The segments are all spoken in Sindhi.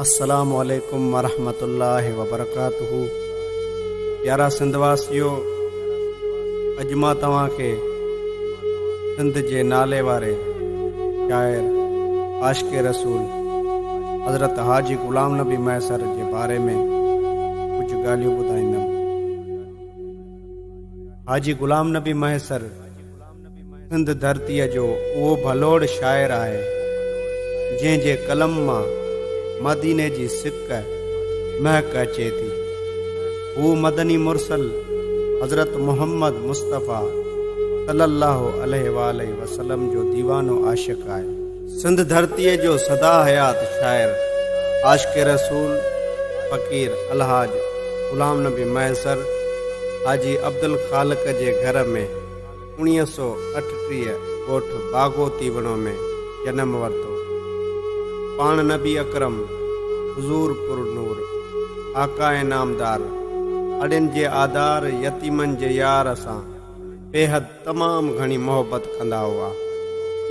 السلام عليڪم ورحمة الله وبرڪاته پيارا سنڌ واسيو اڄ مان توهان کي سنڌ جي نالي واري شاعر عاشق رسول حضرت حاجي غلام نبي مهيسر جي باري ۾ ڪجهه ڳالهيون ٻڌائيندم. حاجي غلام نبي مهيسر سنڌ ڌرتيء جو اهو ڀلوڙ شاعر آهي، جنهن جي قلم مان مديني جي سڪ مهڪ اچي ٿي. هو مدني مرسل حضرت محمد مصطفيٰ صلي الله عليه واٰله وسلم جو ديوانو عاشق آهي. سنڌ ڌرتيء جو سدا حيات شاعر، عاشق رسول، فقير الحاج غلام نبي مهيسر، حاجي عبدالخالق جي گهر ۾ 1938 ڳوٺ باغو تيوڻو ۾ جنم ورتو. پاڻ نبي اڪرم، حضور پر نور، آقا نامدار، اڙين جي آڌار، يتيمن جي يار سان بيحد تمام گهڻي محبت ڪندا هئا.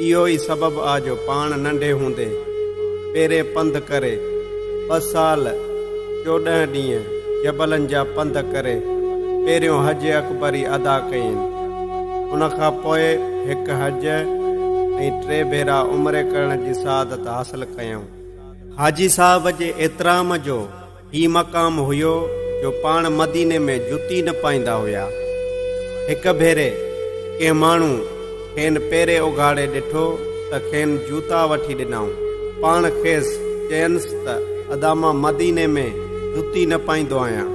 اهو ئي سبب آ جو پاڻ ننڍي هوندي پيرين پنڌ ڪري ٻه سال 14 ڏينهن جبلن جا پنڌ ڪري پهريون حج اڪبري ادا ڪيائين. ان کان پوء هڪ حج ۽ ٽي ڀيرا عمري ڪرڻ جي سعادت حاصل ڪيائون. حاجي صاحب جي احترام جو هي مقام هيو جو پاڻ مديني ۾ جتي نه پائيندا هيا. هڪ ڀيري ڪنهن ماڻهو کين پيري اگهاڙي ڏٺو ته کين جوتا وٺي ڏنائون. پاڻ کيس چينس ته ادا مان مديني ۾ جتي نه پائيندو آهيان.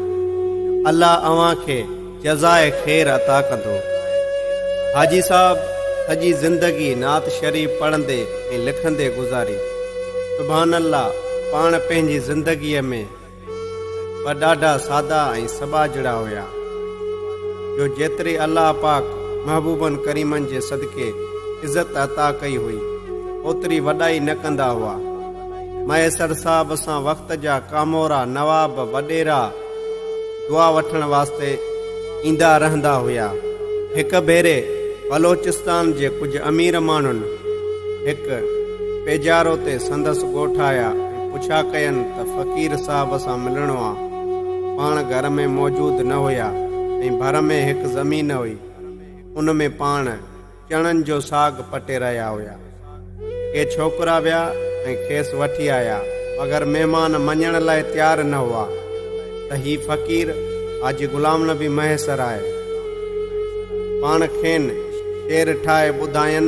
الله اوهان کي جزاء خير عطا ڪندو. حاجي صاحب سڄي زندگي نعت شريف پڙهندي ۽ لکندي گذاري. سبحان الله پاڻ پنهنجي زندگيء ۾ به ڏاڍا سادا ۽ سٻاجهڙا هيا، جو جيتري الله پاڪ محبوبن ڪريمن جي صدقي عزت عطا ڪئي هئي، اوتري وڏائي نه ڪندا هئا. مهيسر صاحب سان وقت جا ڪامورا، نواب، وڏيرا دعا وٺڻ واسطي ايندا رهندا هيا. هڪ ڀيري بلوچستان جي ڪجهه امير ماڻهن هڪ پيجارو تي سندس ڳوٺ آيا ۽ پڇا ڪين ته فقير صاحب سان ملڻو آ. پاڻ گهر ۾ موجود نه هيا ۽ ڀر ۾ هڪ زمين هئي، ان ۾ پاڻ چڻن جو ساڳ پٽي رهيا هيا. ڪي ڇوڪرا ويا ۽ کيس وٺي آيا، مگر مهمان مڃڻ لاء تيار نه هئا ته هي فقير حاجي غلام نبي مهيسر آهي. پاڻ کين شعر ٺاهي ٻڌاين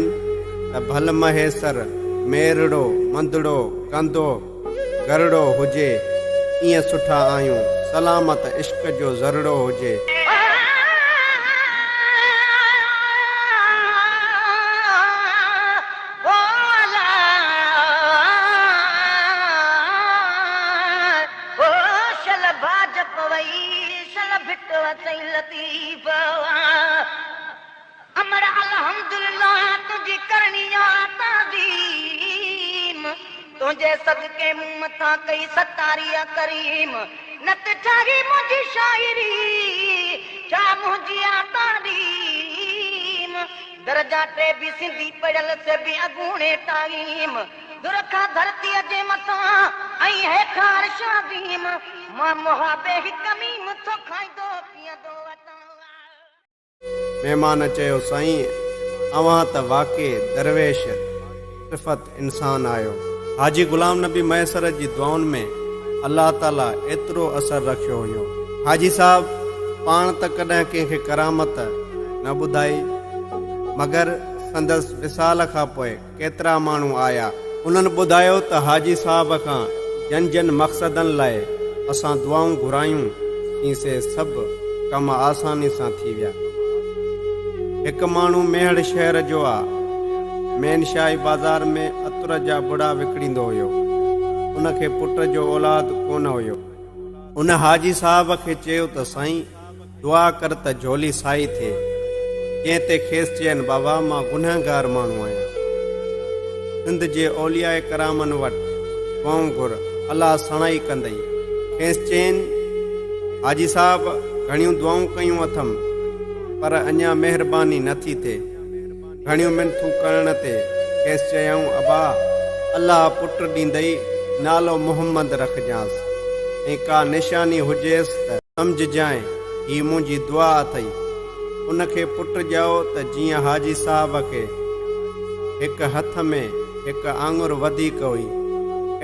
ته ڀل مهيسر ميرڙو، مندڙو، ڪندو، گرڙو هجي، ايئن سٺا آهيون، سلامت عشق جو ذرڙو هجي. امڙ الحمدلله تنهنجي ڪرڻي آ تعظيم تنهنجي صدقي مون مٿان ڪئي ستاري آ ڪريم نت ٺاهي منهنجي شاعري ڇا منهنجي آ تعليم درجا ٽي به سنڌي پڙهيل سي به اڳوڻي ٽائيم در کان ڌرتيء جي مٿان ۽ هيٺان عرش عظيم مان محابي هڪ ميم ٿو کائيندو پيئندو وتان. مهمان چيو، سائين اوهان ته واقعي درويش صفت انسان آهيو. حاجي غلام نبي مهيسر جي دعائن ۾ الله تعاليٰ ايترو اثر رکيو هيو. حاجي صاحب پاڻ ته ڪڏهن ڪنهن کي ڪرامت نه ٻڌائي، مگر سندس وصال کان پوء ڪيترا ماڻهو آيا. انهن ٻڌايو ته حاجي صاحب کان جن جن مقصدن لاء اسان دعائون گهرايون سين سي سڀ ڪم آساني سان ٿي ويا. هڪ ماڻهو ميهڙ شهر جو آ مين شاهي بازار ۾ عطر جا ٻڙا وڪڻيندو هيو. ان کي پٽ جو اولاد ڪونه هيو. ان حاجي صاحب کي چيو ته سائين! دعا ڪر ته جهولي سائي ٿئي. جنهن تي کيس چين، بابا مان گنهگار ماڻهو آهيان. سنڌ جي اولياء ڪرامن وٽ دعائون گهر، الله سڻائي ڪندئي. کيس چين، حاجي صاحب گهڻيون دعائون ڪيون اٿم، پر اڃا مهرباني نه ٿي ٿئي. گهڻيون منٿون ڪرڻ تي کيس چيائون، ابا الله پٽ ڏيندئي، نالو محمد رکجانس ۽ ڪا نشاني هجيس ته سمجهجانء هي منهنجي دعا اٿئي. ان کي پٽ ڄائو ته جيئن حاجي صاحب کي هڪ هٿ ۾ هڪ آڱر وڌيڪ هئي،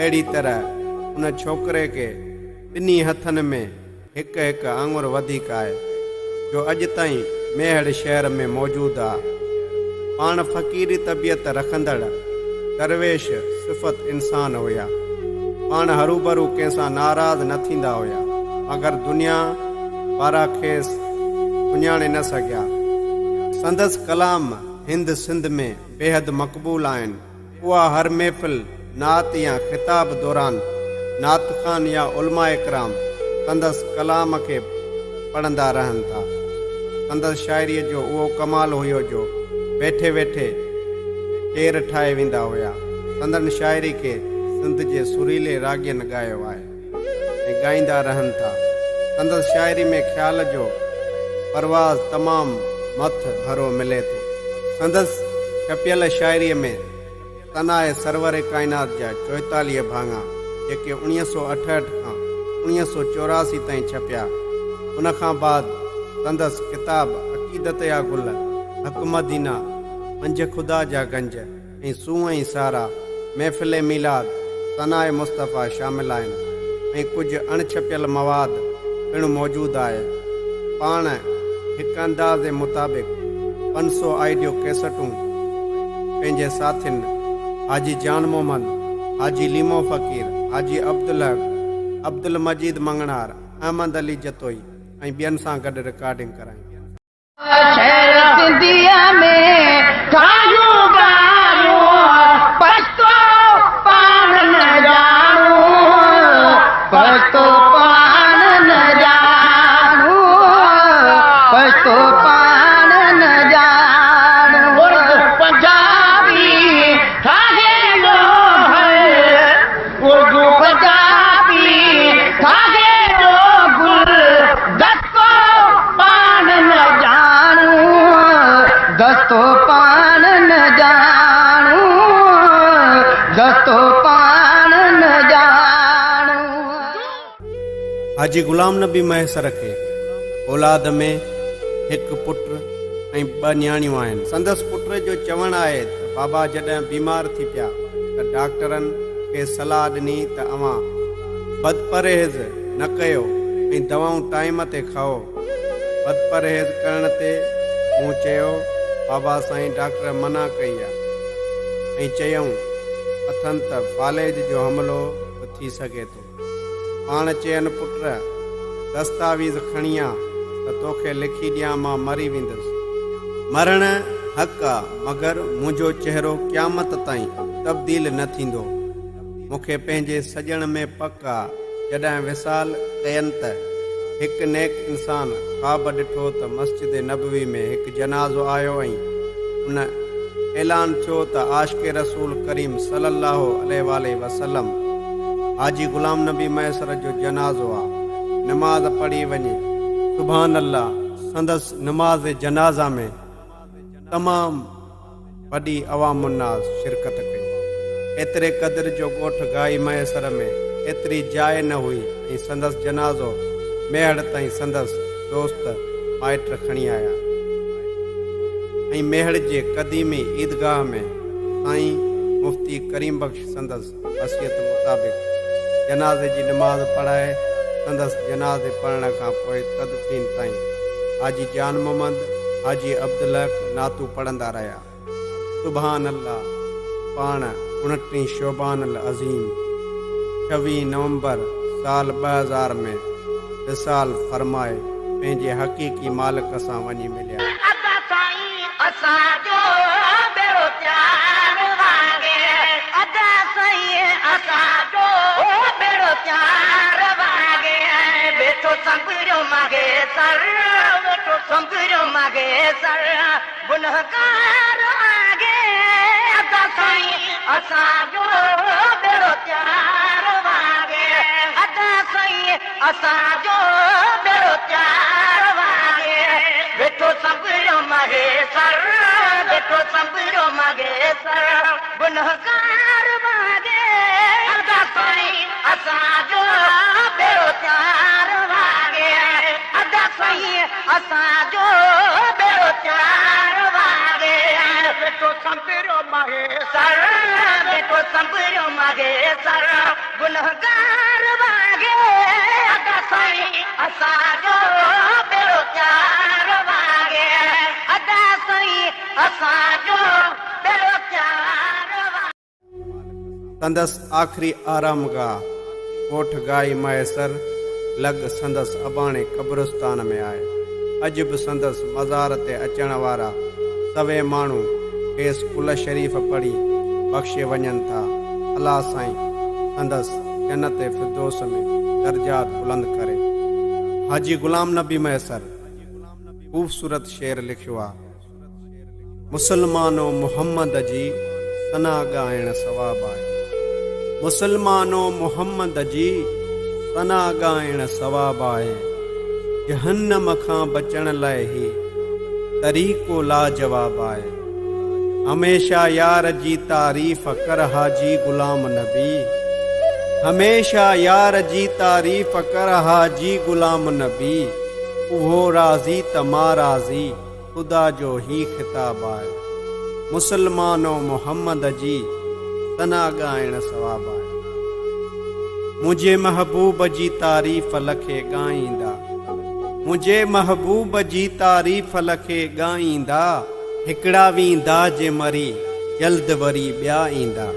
اهڙي طرح ان ڇوڪري کي ٻنهي هٿن ۾ هڪ هڪ آڱر وڌيڪ آهي، جو اڄ تائين ميهڙ شهر ۾ موجود آ. پاڻ فقيري طبيعت رکندڙ درويش صفت انسان هيا. پاڻ هروڀرو ڪنهن سان ناراض نه ٿيندا هيا، مگر دنيا وارا کيس سڃاڻي نه سگهيا. سندس ڪلام هند سنڌ ۾ بيحد مقبول آهن. اها هر محفل، نعت يا خطاب دوران نعت خوان يا علماء ڪرام سندس ڪلام کي پڙهندا رهن ٿا. سندس شاعريء جو اهو ڪمال هيو جو ويٺي ويٺي شعر ٺاهي ويندا هيا. سندن شاعري کي سنڌ جي سريلي راڳين ڳايو آهي ۽ ڳائيندا رهن ٿا. سندس شاعري ۾ خيال جو پرواز تمام مٿ ڀرو ملي ٿو. سندس ڇپيل شاعريء ۾ ثناء سرور ڪائنات جا 44 ڀاڱا، جيڪي 1968 کان 1984 تائين ڇپيا. ان کان بعد سندس ڪتاب عقيدت جا گل، حق مدينه، منجهه خدا جا گنج ۽ سونهن ۽ سارا، محفل ميلاد، ثناء مصطفيٰ شامل آهن ۽ ڪجهه اڻ ڇپيل مواد پڻ موجود آهي. پاڻ هڪ اندازي مطابق 500 آڊيو ڪيسٽون پنهنجي ساٿين حاجي جان محمد، حاجي ليمو فقير، حاجي عبدالحق، عبدالمجيد مڱڻهار، احمد علي جتوئي ۽ ٻين سان گڏ رڪارڊنگ ڪرائي. شهر سنڌيء ۾ ٺاهيون گاريون، پشتو پاڻ نه ڄاڻون، پشتو پاڻ نه ڄاڻون، پشتو پاڻ نه ڄاڻون. اردو پنجابي ٺاهي ڏيو گهر، اردو پنجابي ٺاهي ڏيو گل، دستو پاڻ نه ڄاڻون، دستو پاڻ نه ڄاڻون، دستو پاڻ نه ڄاڻون. حاجي غلام نبي مهيسر کي اولاد ۾ هڪ پٽ ۽ ٻه نياڻيون آهن. سندس پٽ جو چوڻ آهي ته بابا جڏهن بيمار ٿي پيا ته ڊاڪٽرن کيس صلاح ڏني ته اوهان بدپرهيز نه ڪيو ۽ دوائون ٽائيم تي کائو. بدپرهيز ڪرڻ تي مون چيو بابا سائين ڊاڪٽر منع ڪئي آ ۽ چيائون اٿن ته فالج جو حملو به ٿي سگهي ٿو. پاڻ چين پٽ دستاويز کڻي آ ته توکي لکي ڏيان مان مري ويندس. مرڻ حق آ مگر منهنجو چهرو قيامت تائين تبديل نه ٿيندو. مون کي پنهنجي سڄڻ ۾ پڪ آ. جڏهن وصال ڪين ته هڪ نيڪ انسان خواب ڏٺو ته مسجد نبوي ۾ هڪ جنازو آيو ۽ ان اعلان ٿيو ته عاشق رسول ڪريم صلي الله عليه واٰله وسلم حاجي غلام نبي مهيسر جو جنازو آ نماز پڙهي وڃي. سبحان الله سندس نماز جنازه ۾ تمام وڏي عوام الناس شرڪت ڪئي. ايتري قدر جو ڳوٺ گاهي مهيسر ۾ ايتري جاء نه هئي ۽ سندس جنازو ميهڙ تائين سندس دوست مائٽ کڻي آيا ۽ ميهڙ جي قديمي عيدگاهه ۾ سائين مفتي ڪريم بخش سندس وصيت مطابق جنازي جي نماز پڙهائي سندس جنازي پڙهڻ کان پوء تدفين تائين حاجي جان محمد، حاجي عبدالحق نعتون پڙهندا رهيا. سبحان الله پاڻ اڻٽيهين شعبان العظيم ڇويهين نومبر سال 2000 ۾ وصال فرمائي پنهنجي حقيقي مالڪ سان وڃي مليا. ادا سائين اسان جو ٻيڙو تيار واڳي ادا سائين اسان جو ٻيڙو تيار واڳي ويٺو سنڀريو ماڳي سر ويٺو سنڀريو ماڳي سر گنهگار آگي ادا سائين اسان جو ٻيڙو تيار واڳي ادا سائين اسان جو ٻيڙو تيار واڳي ويٺو سنڀريو ماڳي سر ويٺو سنڀريو ماڳي سر گنهگار واڳي ادا سائين اسان جو ٻيڙو تيار واڳي ادا سائين اسان جو ٻيڙو تيار واڳي. ويٺو سنڀريو مهيسر ويٺو سنڀريو مهيسر گنهگار واڳي ادا سائين اسان جو ٻيڙو تيار واڳي ادا سائين اسان جو ٻيڙو تيار واڳي. سندس آخري آرامگاهه ڳوٺ گائي مهيسر لڳ سندس اباڻي قبرستان ۾ آهي. اڄ به سندس مزار تي اچڻ وارا سوين ماڻهو کيس قل شريف پڙهي بخشي وڃن ٿا. الله سائين سندس جنت فردوس ۾ درجات بلند ڪري. حاجي غلام نبي مهيسر خوبصورت شعر لکيو آ. مسلمانو محمد جي ثنا ڳائڻ ثواب آهي. مسلمانو محمد جي ثنا ڳائڻ ثواب آهي. جهنم کان بچڻ لاء هي طريقو لاجواب آهي. هميشه يار جي تعريف ڪر حاجي غلام نبي. هميشه يار جي تعريف ڪر حاجي غلام نبي. اهو راضي ته مان راضي. خدا جو هي خطاب آهي. مسلمانو محمد جي ثنا ڳائڻ ثواب آهي. منهنجي محبوب جي تعريف لکي ڳائيندا. منهنجي محبوب جي تعريف لکي ڳائيندا. هڪڙا ويندا جي مري جلد وري ٻيا ايندا.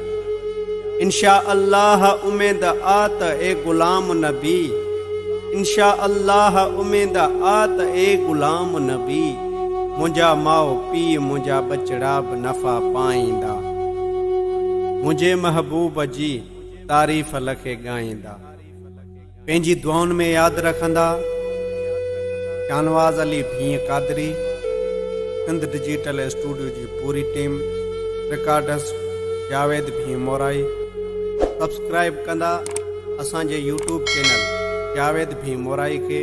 انشاء الله اميد آ ته اي غلام نبي. انشاء الله اميد آ ته اي غلام نبي منهنجا ماء پيء منهنجا ٻچڙا به نفع پائيندا منهنجي محبوب جي تعريف لکي ڳائيندا پنهنجي دعائن ۾ ياد رکندا شاهنواز علي ڀينء قادري سنڌ ڊجيٽل اسٽوڊيو جي پوري ٽيم رڪارڊس جاويد ڀينء مورائي سبسڪرائب ڪندا اسان جي يوٽيوب چينل جاويد ڀيم مورائي کي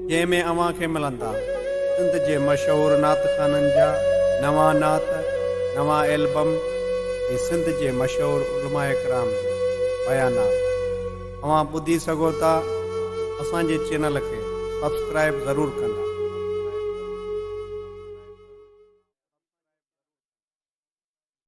جنهن ۾ اوهان کي ملندا سنڌ جي مشهور نعت خوانن جا نوان نعت، نوان البم ۽ سنڌ جي مشهور علماء ڪرام جا بيانات اوهان ٻڌي سگهو ٿا اسان جي چينل کي سبسڪرائب ضرور ڪندا.